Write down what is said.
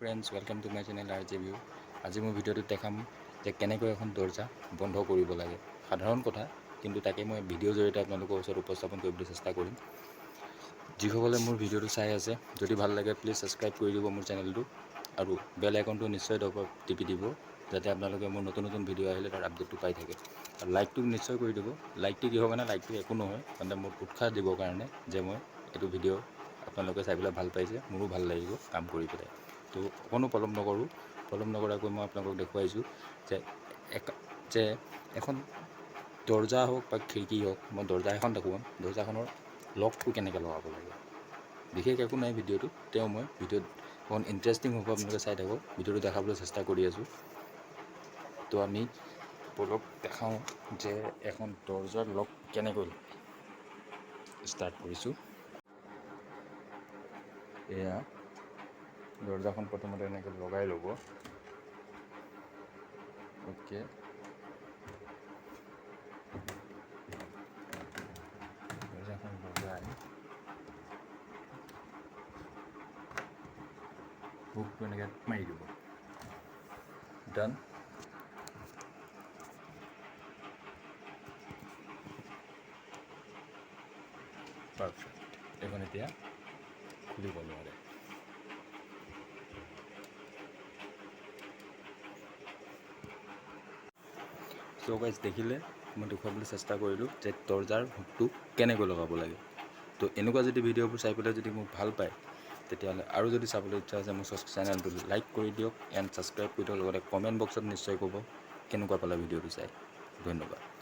Friends, welcome to my channel RJ View। আজি মই ভিডিঅ'টোত দেখাম যে কেনেকৈ এখন দৰ্জা বন্ধ কৰিব লাগে। সাধাৰণ কথা, কিন্তু তাকে মই ভিডিঅ'ৰ জৰিয়তে আপোনালোকৰ ওচৰত উপস্থাপন কৰিবলৈ চেষ্টা কৰিম। যিসকলে মোৰ ভিডিঅ'টো চাই আছে, যদি ভাল লাগে প্লিজ ছাবস্ক্ৰাইব কৰি দিব মোৰ চেনেলটো আৰু বেল আইকনটো নিশ্চয় টিপি দিব, যাতে আপোনালোকে মোৰ নতুন নতুন ভিডিঅ' আহিলে তাৰ আপডেটটো পাই থাকে। আৰু লাইকটো নিশ্চয় কৰি দিব। লাইকটো কিহৰ কাৰণে? লাইকটো একো নহয়, মানে মোক উৎসাহ দিবৰ কাৰণে যে মই এইটো ভিডিঅ' আপোনালোকে চাই পেলাই ভাল পাইছে, মোৰো ভাল লাগিব কাম কৰি পেলাই। তো অকণো পলম নকৰোঁ। পলম নকৰাকৈ মই আপোনালোকক দেখুৱাইছোঁ যে এখন দৰ্জা হওক বা খিৰিকী হওক, মই দৰ্জা এখন দেখুৱাম, দৰ্জাখনৰ লকটো কেনেকৈ লগাব লাগে। বিশেষ একো নাই ভিডিঅ'টো, তেওঁ মই ভিডিঅ'ত অকণ ইণ্টাৰেষ্টিং হ'ব, আপোনালোকে চাই থাকক। ভিডিঅ'টো দেখাবলৈ চেষ্টা কৰি আছোঁ। তো আমি ব'লক দেখাওঁ যে এখন দৰ্জাৰ লক কেনেকৈ লগায়। ষ্টাৰ্ট কৰিছোঁ। এয়া দৰ্জাখন প্ৰথমতে এনেকৈ লগাই ল'ব। অ'কে, দৰ্জাখন লগাই হুকটো এনেকৈ মাৰি দিব। ডান। পাৰফেক্ট। এইখন এতিয়া খুলিব নোৱাৰে। চ' গাইজ, দেখিলে, মই দেখুৱাবলৈ চেষ্টা কৰিলোঁ যে দৰ্জাৰ হুকটো কেনেকৈ লগাব লাগে। তো এনেকুৱা যদি ভিডিঅ'বোৰ চাই পেলাই যদি মোক ভাল পায়, তেতিয়াহ'লে আৰু যদি চাবলৈ ইচ্ছা আছে, মোৰ চেনেলটো লাইক কৰি দিয়ক এণ্ড ছাবস্ক্ৰাইব কৰি দিয়ক। লগতে কমেণ্ট বক্সত নিশ্চয় ক'ব কেনেকুৱা পালে ভিডিঅ'টো চাই। ধন্যবাদ।